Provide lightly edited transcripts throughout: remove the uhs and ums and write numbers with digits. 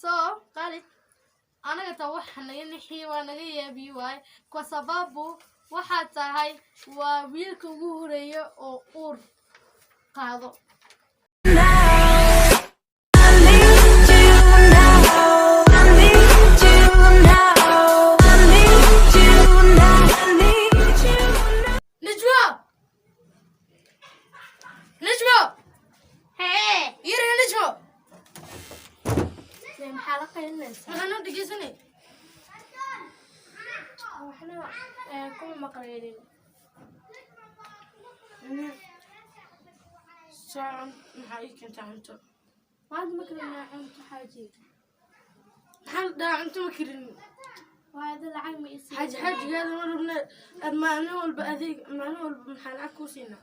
So Khalid, anaga ta waxa naga nixiye waa naga yaabiye waay, kwa sababu waxaa tahay waa wiilka ugu horeeya oo uur qaado. I need you now. I need you now. I need you now. I need you now. Najwa, Najwa! Hee. Yiri, Najwa. Dee, maxaa la qaylinaysaa? Maxaa noo dhegeysanay? Waxna kuma maqlaynin. Saacan maxaa ii keentaa cunto? Maanta ma karinaa cunto, xaaji. Maxaan dhahaa, cunto ma karin? Waa ada lacag ma isiin. Xaaji, xaajigaada ma rabna. Maalin walba adeeg, maalin walba maxaa lacag kuu siinaa?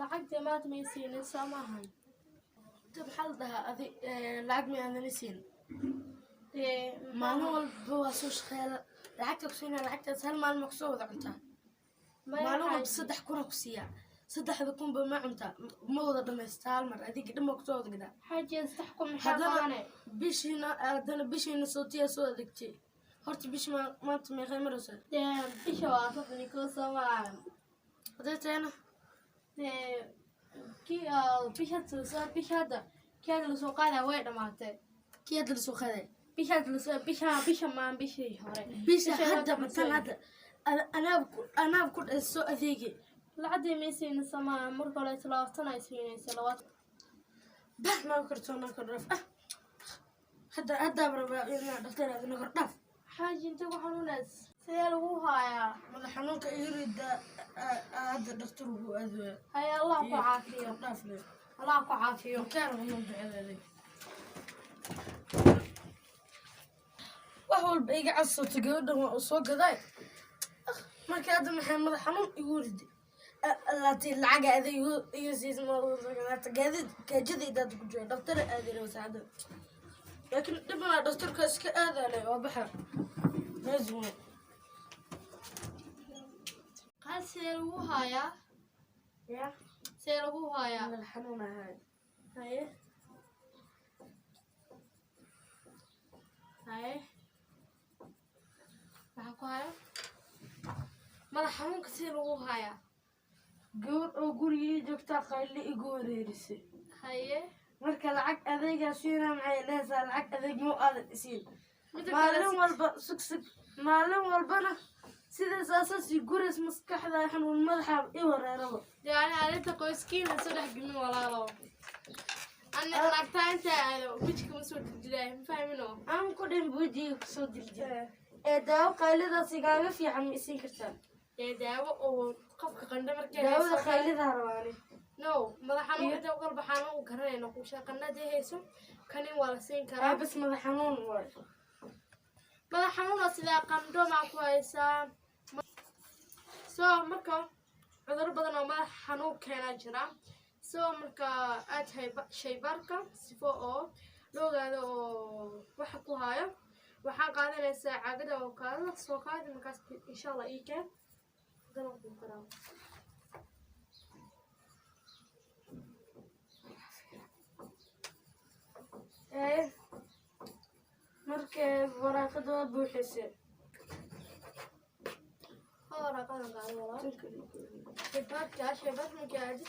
Lacagtee maanta ma isiinin, soo maahan? Maxaa la dhahaa, adig lacag ma aadan siin? Dee. Maalin walba waa soo shaqeeya, lacagta ku siinaa, lacagtaas hal maalin ma kusoo wada cuntaa? Maya. Maalin walba Xaaji. 3000 ku siiyaa, 3000-ba ma cuntaa? Ma wada dhamaystaa hal mar? Adiga dhan ma kusoo wada gadaa? Xaaji, 3000 maxaa Haddana qabane? bishiina, haddana bishiina sootiyaa soo adeegtay. Horta bishi maanta meeqay maraysaa? Dee, bisha waa 31, soo maahan? Hadday tahayna? Dee, kii bisha soo bisha hadda kii hadda lasoo qaadaya way dhamaatay. Kii hadda lasoo qaaday? Bisha hadda lasoo bisha maan, bishii hore. Bisha Bisha hadda hadda. Tan hadda anaab ku dhahay soo adeegay. Lacagtii ma isiinin, soo maahan? Marka hore 20 ay siinaysa, 20. Bah, naga kortoo, naga kor dhaaf. Ah, hadda haddaaba rabaa inaa dhaktar aado, naga kor dhaaf. Xaaji, inta ku xanuunays, sidee lagu haayaa? Madax xanuunka iga rida, hadda dhaktar ugu aadaya. Haya, Allah ku caafiyo. Kor dhaaf le. Allah ku caafiyo. Makaan rabno ducadeeda. Wax walba iga codsato gabadhan waa u soo gaday. Marka hadda maxay madax xanuun igu riday? Laatiin lacaga aday iga siisa, gaadid gaajadayda hadda ku jira, dhaktar aaday saacada, laakiin dhibna dhaktarka iska aadale waa baxa laazim. Qaal, sidee lagu haayaa? Ya. Sidee lagu haayaa? Madax xanuun ahay. Haye, haye, maxaa ku haya madax xanuunka? Sidee lagu haayaa? Gabar oo gurigii joogtaa qayli igu wareerisay. Haye. Marka lacag adeegaa siina, maxay dhahaysaa, lacag adeeg ma aadan isiin. Midda kale Maalin walba sug sug, maalin walbana sidaas asaasi gurays, maskaxda xanuun, madaxa i wareeraba. Dee, ani arrinta qoyskiina soo dhex gelin, walaalo. Ani lacagtaa intaa aado wejiga ma soo dildilaay, ma fahmino? Aan ku dhin wejiga kusoo diljil ee daawo qaylidaas igaaga fiican ma isiin kartaa? Dee, daawo oo qofka qandho markay Daawada hayso. Qaylidaa rabaani. No, madax xanuun inta ugal baxaan u garanayno kusha qandho hadday hayso, kanin waa la siin karaa. Aa, bas madax xanuun waay. Madax xanuuna sidaa qandho maa ku haysaa? So marka cuduro badan oo madax xanuun keenaa jira. So marka aad tahay shaybaarka sifo oo loo ogaado oo waxa ku hayo, waxaan qaadanaysaa caagada oo kaadada soo qaadi. Markaas insha Allah ii keen, hadana kuu karaa. Ee markee waraaqada waa buuxisay. Waraaqadan qaado, walaal. Shaybaarka, shaybaarka markii aadid,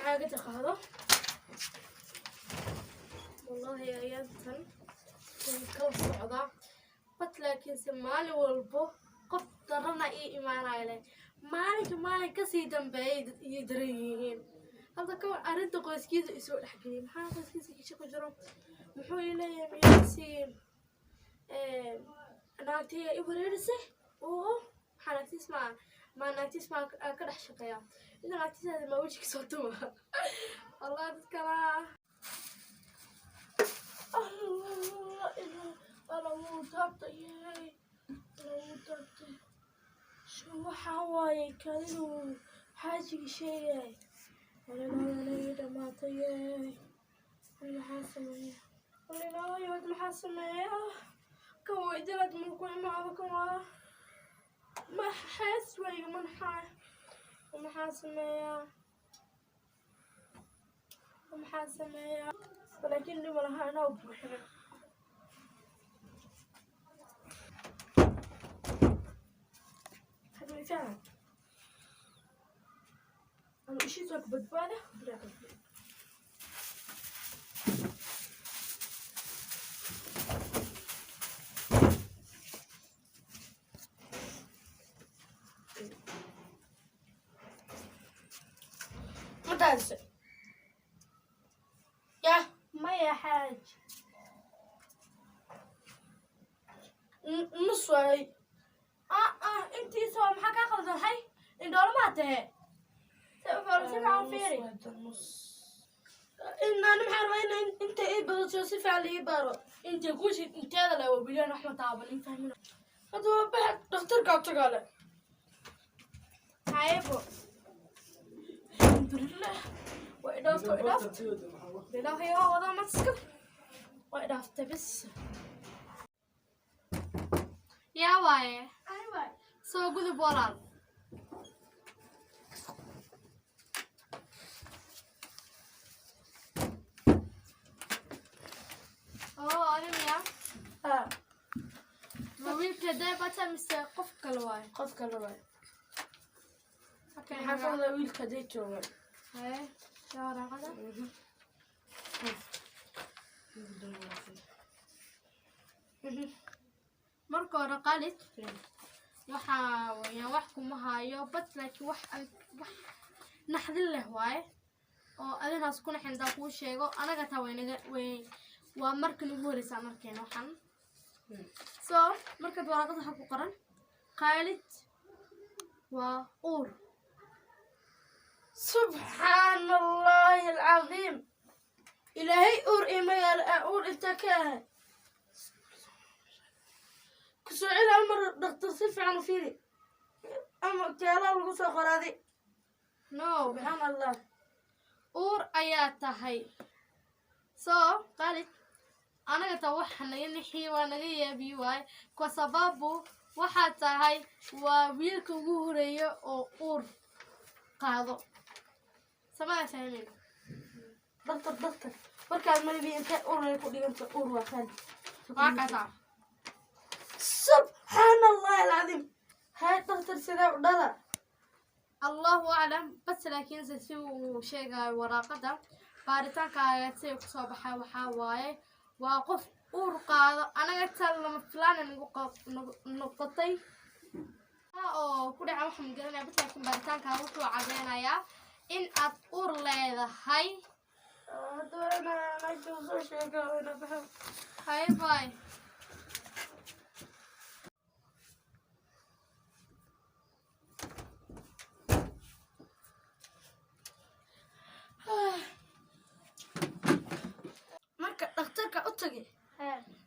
caagada qaado. Wallahi ayaantan way kala socdaa bat, laakiinse maalin walbo qof darana ii imaanaya leh, maalinka maalin kasii dambeeyay dad ii daran yihiin. Hadda ka war arrinta qoyskiisa isoo dhexgeliyay. Maxaa qoyskiisa kisha ku jiro? Muxuu ii leeyahay miyaasi naagtiya i wareerisay oo maxaa naagtiis maa naagtiis maa ka dhex shaqeeya inta naagtiisaada maa wejiga soo tuma? Wallah dadkana Allah alla wuu taabtay, alla wuu taabtay. Shu waxaa waaye kaadidu xaajiga sheegay. Walilaayo dhamaatay. Maxaa sameeya? Walilaayo, maxaa sameeya? Kan weydilaad muu ku imaado? Kan waa maxaas wayga manxaa. Maxaa sameeyaa? Maxaa sameeyaa? Laakiin dhib ma laha, anaa u buuxina. Hadda way fiican. Ama ishiis waa ka badbaada. Ma daadisay yah? Maya, xaaj. Nus waay. Ah ah, intiisa waa maxaa kaa qaldan? Hay, indhoolo maa tahe? Si fiican u fiiri. Inaani maxaa rabaa in inta ii badato si fiican la ii baaro. Intay kuushi inteeda le waa bilyan, wax ma taabanin, fahmina. Hadda waa baxa, dhakhtarkaa tagaale. Hayebo, alxamdulilah, waa idhaaftay, waa idhaaftay. Ilaahay waa wadaa maska, waa idhaaftay bis. Yaa waaye? Soo gudub, walaal. Oo adi miya? Ha. Ma wiilka daybata mise qof kale waaye? Qof kale waay. Okay. Maxaa ka wadaa wiilka haday jooga? Haye, yaa waraaqada. Marka hore, Qalid, waxaa weeyaan wax kuma hayo bad, laakiin wax wax naxdin leh waaye oo adinaas ku naxin haddaan kuu sheego. Anaga taa waynaga way, waa markan ugu horeysa aan arkayno waxan. So markaad waraaqada waxaa ku qoran, Khaalid waa uur. Subxaana Allahi alcadiim! Ilaahay uur ima yaal aan uur intaa ka ahay. Kusoo celi hal mar, dhaktar, si fiican u fiiri ama keelaa lagu soo qoraaday. No. Subxaan Allah! Uur ayaa tahay. So Khaalid, anaga taa waxa naga nixiye, waa naga yaabiye waaye, kwa sababu waxaa tahay waa wiilka ugu horeeya oo uur qaado, samada fahmin. Dhaktar, dhaktar, markaad maybe intee uur ay ku dhiganta? Uur waa Khaalid. Waa kasaa. Subxaana Allahi alcadiim! Hay, dhaktar, sidee u dhala? Allahu aclam, bas laakiinse si uu sheegayo waraaqada baaritaankaaga siday kusoo baxay, waxaa waaye waa qof uur qaado. Anaga taa lama filaana nagu noqotay oo ku dhaca waxaan garanaya, bas laakiin baaritaankaaga wuxuu cadeynayaa in aad uur leedahay. Hadda ina soo sheega ina baxa. Hay, bye. Marka dhakhtarka u tagay,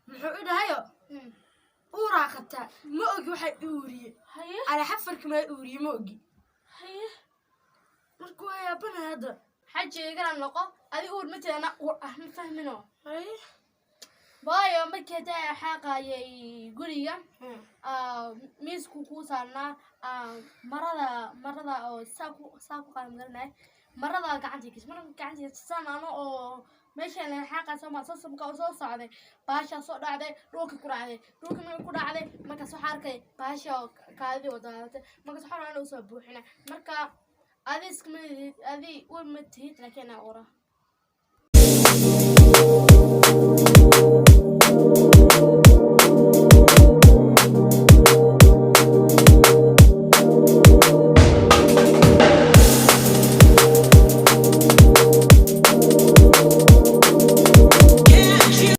muxuu i dhahayo? Uuraa qabtaa. Ma ogi waxaa i uuriye. Haye. Cali xafarka maa i uuriye, ma ogi. Haye. Marka waa yaabanaya hadda. Xaji, igala noqo, adi uur ma teena, uur ah, ma fahmino? Haye. Waayo markii hadaa xaaqayay guriga, miisku kuu saarnaa, marada oo saa ku qaada magaranay, marada gacantii gas, marada gacantii saan ano oo meesha la xaaqa soo ma soo sabka oo soo socday, baasha soo dhacday, dhulka ku dhacday. Dhulka markay ku dhacday, markaas waxaa arkay baasha oo kaadidii wadaadatay. Markaas waxaa rabaa inuu soo buuxina. Marka adi iskama adi uur ma tihid, laakiin aa uura.